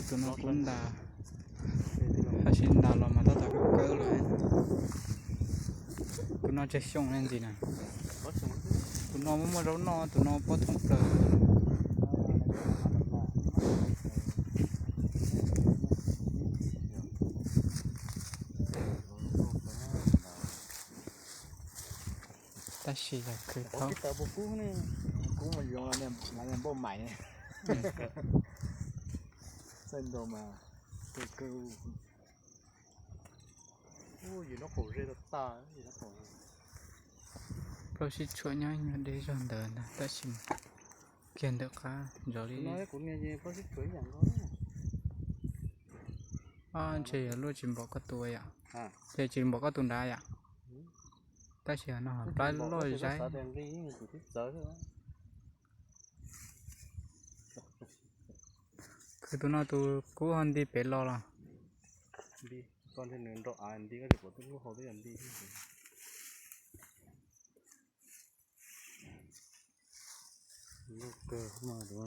Tus no kuv ntas, tab sis ntas los mas tab tom kawg kawg lawm. Tus no tsawg xyoo ne ntxiv na. Tus no muaj muaj zaub noj, tus no pob thooj plaws. Tab sis yog khwv thaub. Plaub sib tshuam nyob nyuag deb zog ntawd ntag, tab sis kiag ntawm qab ntawd li. Ntshe yog luaj tsis npaum koj tus yom. Ces tsis npaum koj tus nrad yom. Tab sis no plab loj zaib. Khwv tus no tus kub ho nti pem los los.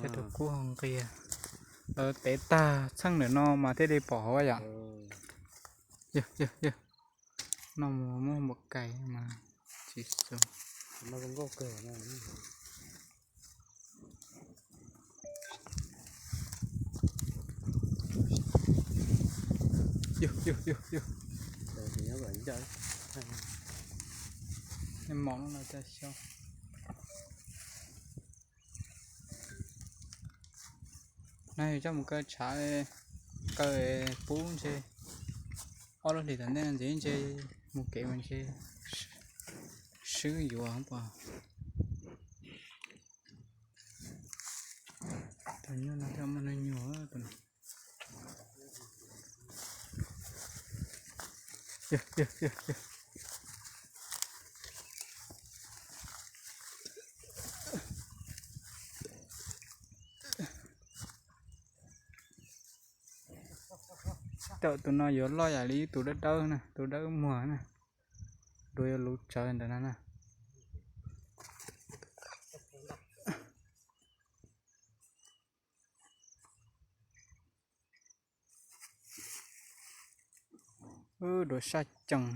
Ces tus kub ho nqia. Lawv tev tag txheej ntawm no mas thiaj li pom hauv yom. Yog yog yog, no mus muab npaum kais mas tsis xu. Yog yog yog yog. Mom no cas xyov. No yog coj mus kaw tshav, kaw pub ntshe ob lub hlis tom ntej no ntxiv ntshe mus kev mas ntshe swb yuav pom. Tus nyuj no thiaj muaj hnub nyoog tus no. Tam tus no yuav loj yam li ib tus dawb dawb na, tus dawb muag na. Duav yuav luv tsawv ntawm no na. Duav saj cees.